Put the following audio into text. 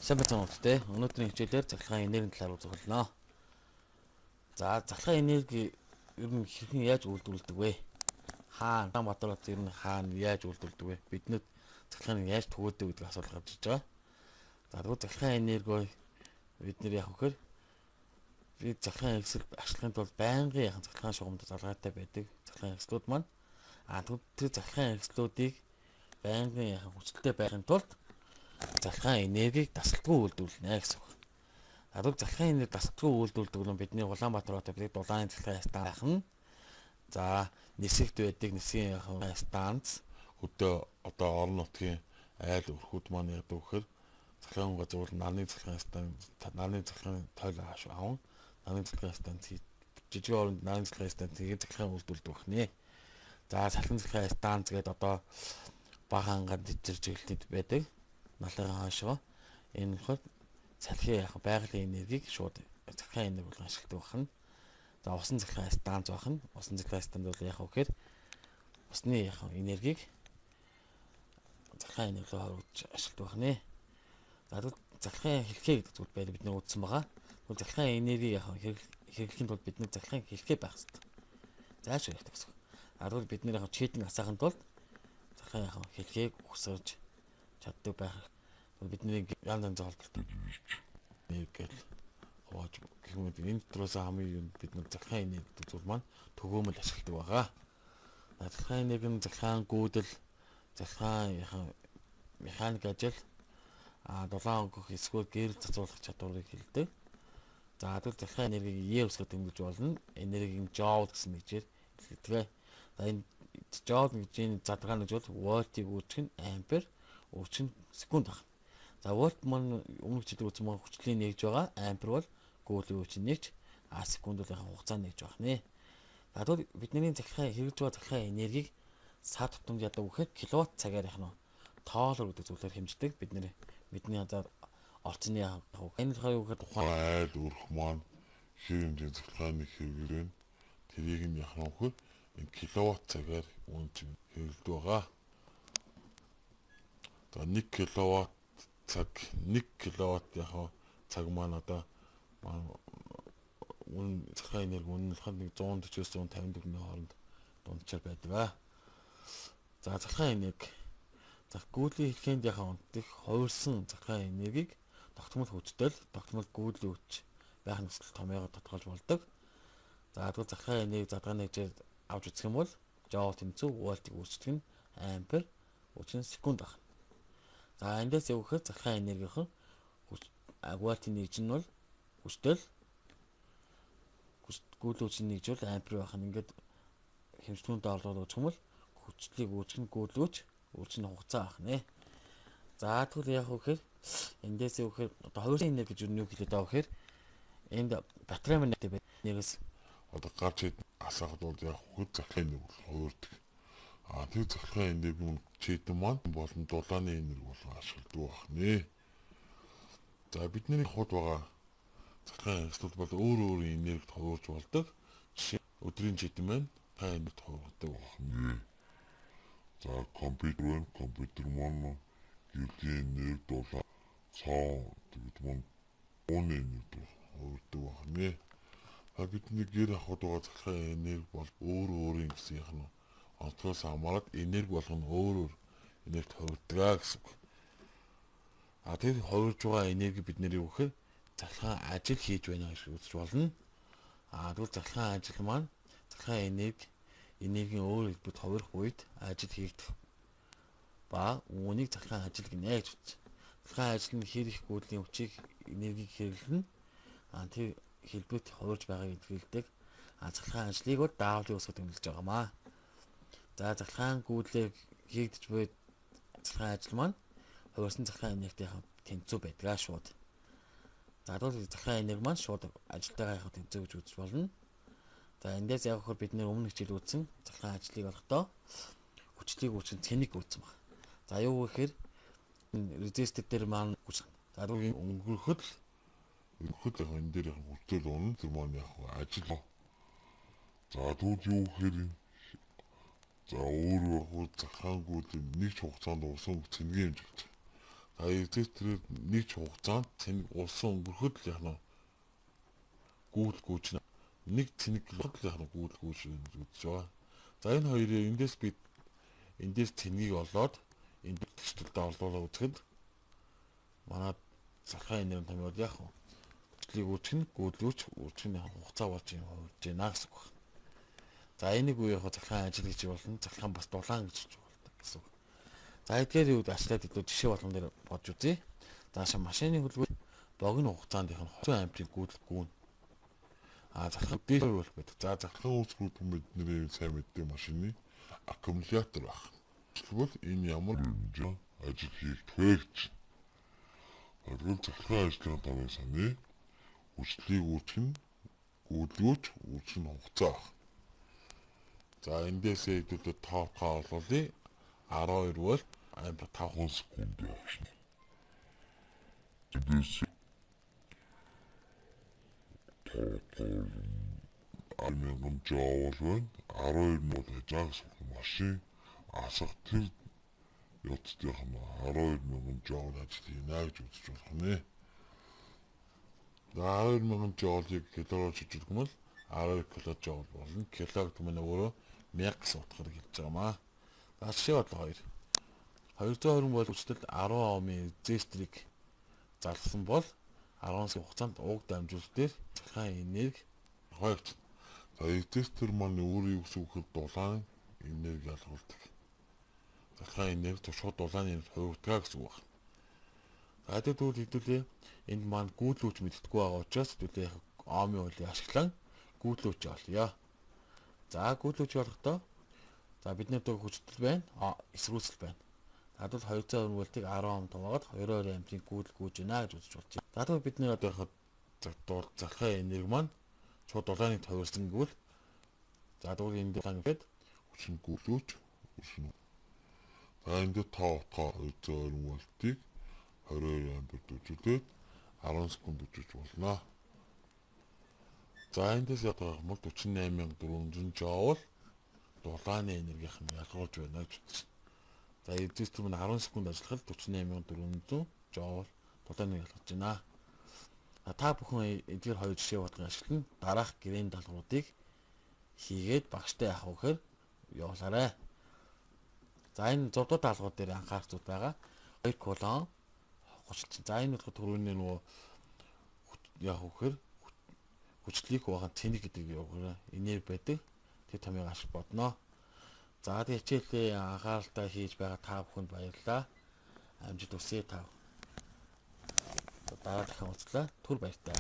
Сайн байцгаана уу те. Өнөөдрийн хичээлээр цахилгаан энергийн талаар үзэх болно. За, цахилгаан энерги ер нь хэрхэн яаж үйлдвэрлэдэг вэ? Хаана Улаанбаатар хот ер нь хаана яаж үйлдвэрлэдэг вэ? Биднүүд цахилгааныг яаж түгээдэг гэдэг асуулт гарч иж байгаа. За, тэгвэл цахилгаан энерги бид нэр яг вэхээр бид цахилгаан хэрэгсэл ашиглахын тулд байнгын яхан цахилгаан шугамд залгаатай байдаг цахилгаан хэрэгслүүд маань тэгвэл тэр цахилгаан хэрэгслүүдийг байнгын яхан хүчтэй байхын тулд цахилгаан энергийг дасалтгүй үйлдвэрлэнэ гэсэн үг. Тэгвэл цахилгаан энерги дасалтгүй үйлдвэрлэдэг нь бидний Улаанбаатар хотод бид дулааны цахилгаан станц байх нь. За, нисэгт байдаг нисгийн станц хөдөө одоо орон нутгийн айл өрхүүд маань яадаг вэхээр цахилгаан газар бол нарны цахилгаан станц, нарны цахилгаан тойл аван нарны цахилгаан станц жижиг оронд нарны цахилгаан станцыг цахилгаан үйлдвэрлэдэг байх нэ. За, салхин цахилгаан станц гэдэг одоо бага ангад жижиг байдаг. Налын хойшоо энэ болохоор салхи яг байгалийн энергийг шууд цахилгаан энерги болгон ашигладаг байна. За, усан цахилгаан станц байх нь. Усан цахилгаан станц бол яг вэхээр усны яг энергийг цахилгаан энерги рүү оруулж ашигладаг байна. За, тэгвэл цахилгаан хэлхээ гэдэг зүйл байдаг бид нар үзсэн байгаа. Тэгвэл цахилгаан энергийг яг хэрэглэхийн тулд бид нар цахилгаан хэлхээ байх хэрэгтэй. Зааш хэрэгтэй гэсэн. А тэгвэл бид нар яг чийдэн асаахын тулд цахилгаан яг хэлхээг угсгаж чаддаг байх. Бидний янз янзын холболтой нэг гэл хувааж гэх мэт энэ дотроос хамгийн юм бид нар цахилгаан энерги гэдэг зүйл маань төгөөмөл ашигладаг байгаа. Цахилгаан энерги нь цахилгаан гүйдэл, цахилгаан механик ажил, дулаан өнгөх эсвэл гэрэл цацуулах чадварыг хэлдэг. За, тэгвэл цахилгаан энергийг Е үсгээр тэмдэглэж болно. Энергийн жоул гэсэн нэгжээр хэлдэг. За, энэ жоул гэж энэ задгаа гэж бол вольтыг үүсгэх нь ампер, үүсгэх нь секунд байна. За, вольт маань өмнөх хичээлээр үзсэн маань хүчлийн нэгж байгаа. Ампер бол гүйлийн хүчин нэгж, а секунд бол яхан хугацаа нэгж байх нэ. За, тэгвэл бидний цахилгаан хэрэгжиж байгаа цахилгаан энергийг сар тутамд яадаг вэхээр киловатт цагаар яах нь тоолор гэдэг зүйлээр хэмждэг. Бид нэр бидний хазаар орцны энэ болохоор юу гэхээр тухайн айл өрх маань хэр хэмжээний цахилгааны хэрэглэн тэрийг нь яах нь вэхээр энэ киловатт цагаар үн чинь хэрэглэдэг байгаа. За, 1 киловатт цаг 1 киловатт яг цаг маань одоо үн цахилгаан энерги үн нь болохоор 140-оос 154-ний хооронд дунджаар байдаг. За, цахилгаан энерги. За, гүйлийн хэлхээнд яхаа унтдаг хувирсан цахилгаан энергийг тогтмол хүчтэй тогтмол гүйлийн хүч байх нөхцөл томьёогоор тодорхойлж болдог. За, тэгвэл цахилгаан энерги задгаа нэгжээр авч үзэх юм бол жоул тэнцүү вольтыг үүсгэх нь ампер, үүсгэх нь секунд байна. За, эндээс яг гэхээр цахилгаан энергийнхэн вольтын нэгж нь бол хүчтэй гүйлүүчний хүчин нэгж бол ампер байх нь. Ингээд хэмжлэгүүнд орлоод үзэх юм бол хүчлийг үүсгэх нь гүйлүүч, үүсгэх нь хугацаа байх нэ. За, тэгвэл яг гэхээр эндээс яг гэхээр одоо хувирсан энерги гэж юу хэлээд байгаа гэхээр энд батарей маань нэгээс одоо гарч асаахад бол яг хөл цахилгаан энерги хувирдаг. А тэр цахилгаан энерги нь чийдэн маань болон дулааны энерги болон ашигладаг байх нэ. За, бидний хот байгаа цахилгаан хэрэгслүүд бол өөр өөр энергид хувирж болдог. Жишээ өдрийн чийдэн маань та энергид хувирдаг байх нэ. За, компьютер байна. Компьютер маань гэрлийн энерги, дулаан, цоо тэгэд маань ууны энерги хувирдаг байх нэ. А бидний гэр ахуйд байгаа цахилгаан энерги бол өөр өөрийн гэсэн яг нь онцгоос хамаарат энерги болгоно өөр өөр энергид хувирдаг гэсэн үг. А тэр хувирж байгаа энерги бид нэр юу гэхээр цахилгаан ажил хийж байна гэж үзэж болно. А тэгвэл цахилгаан ажил маань цахилгаан энерги энергийн өөр хэлбэрт хувирах үед ажил хийгдэх ба үүнийг цахилгаан ажил гинэ гэж үзсэн. Цахилгаан ажил нь хэр их гүйлийн хүчийг энергийг хэрэглэнэ. А тэр хэлбэрт хувирж байгааг илэрхийлдэг. А цахилгаан ажлыг бол W үсгээр тэмдэглэж байгаамаа. За, цахилгаан гүйлээр хийгдэж буй цахилгаан ажил маань хувирсан цахилгаан энергитэй тэнцүү байдгаа шууд. За, тэгвэл цахилгаан энерги маань шууд ажилтайгаа яг тэнцүү гэж үзэж болно. За, эндээс яг хөр бид нэр өмнө хичээл үзсэн цахилгаан ажлыг олохдоо хүчлийг үүсгэн цэник үүссэн баг. За, юу гэхээр резистор дээр маань хүч. За, тэгвэл өнгөрөхөд өнгөрөхөд яг энэ дээр яг хүчтэй унна тэр маань яг ажил. За, тэгвэл юу гэхээр за өөр яг цахилгаан гүйл нэг ч хугацаанд усан цэнгийн хэмжээ. За резисторээр нэг ч хугацаанд цэнэг улсан өнгөрөхөд л яг нь гүйл гүйж нэг цэнэг л яг нь гүйл гүйж үзэж байгаа. За энэ хоёрын эндээс бид эндээс цэнгийг олоод энд тэгшлэлдээ олуулаа үзэхэд манай залхаан энерги томьёол яг хүчлийг үүсгэн гүйлгүүч үүсгэн хугацаа болж юм хувирж байна гэсэн үг. За энийг үе яг залхаан ажил гэж болно. Залхаан бас дулаан гэж болдог гэсэн үг. За эдгээр үед ашиглаад илүү жишээ болгон дээр бодж үзье. За машины хөлбөр богино хугацаанд их 200 амтын гүйлг гүн. А залхаан дээшээ болох байдаг. За залхаан үүсгүүд бидний сайн мэддэг машины аккумулятор баг. Тэгвэл энэ ямар хэмжээ ажил хийх вэ гэж. Тэгвэл залхаан ажлын томьёо саны хүчлийг үүсгэн гүйлгүүч үүсгэн хугацаа баг. За эндээсээ хэдүүлээ тоотгоо олуулъя. 12 вольт ампер 5 секунд явуулна. Эндээс тоотгоо 1000 жаул байна. 12 нь бол хажаа гэсэн машин асах тэр явцдынх нь 12000 жаул ажил хийнэ гэж үзэж болох нэ. За 12000 жаулыг килороор шилжүүлэх юм бол 12 киложаул болно. Кило гэдэг нь өөрөө 1000 гэсэн утгаар хэлж байгаа маа. За жишээ бодлого 2. 220 вольт хүчтэл 10 омын резисторыг залгасан бол 10 секунд хугацаанд уг дамжуулалт дээр залхаан энерги хойгч. За резистор маань өөрөө юу гэсэн үг вэ? Дулаан энерги ялгуулдаг. Залхаан энерги шууд дулааны энерги хувирдаг гэсэн үг байна. За тэгвэл хэдүүлээ энд маань гүйлгүүч мэддэггүй байгаа учраас хэдүүлээ омын хуулийг ашиглан гүйлгүүч олъё. За гүйлгүүч олохдоо за бидний одоо хүчтэл байна, эсрүүцэл байна. За тэгвэл 220 вольтыг 10 ом туваагаад 22 амтын гүйлг гүйж байна гэж үзэж болж байна. За тэгвэл бидний одоо яхад залхаан энерги маань шууд дулааныг тойрсон гэвэл за тэгвэл энэ дулаан гэхэд хүчин гүйлгүүч хүчин. За энд дээр тоотгоо 220 вольтыг 22 ампер дүүжүүлээд 10 секунд дүүжиж болно. За эндээс ядах юм бол 48400 жаул дулааны энергийнх нь ялгуулж байна гэж үзсэн. За резистор маань 10 секунд ажиллахад 48400 жаул дулааныг ялгаж байна. Та бүхэн эдгээр хоёр жишээ бодлогыг ашиглан дараах гэрээний даалгавруудыг хийгээд багштай яах вэ гэхээр явуулаарай. За энэ 100 дугаар даалгавар дээр анхаарах зүйл байгаа. 2 кулон 30. За энэ болохоор түрүүний нөгөө яах вэ гэхээр хүчлийг хувахан цэник гэдэг явуугаар энерги байдаг. Тэр томьёог ашиг бодно. За тэг хичээлээ анхааралтай хийж байгаа та бүхэнд баярлалаа. Амжилт хүсье та. Дараа дахин уулзлаа. Түр баяртай.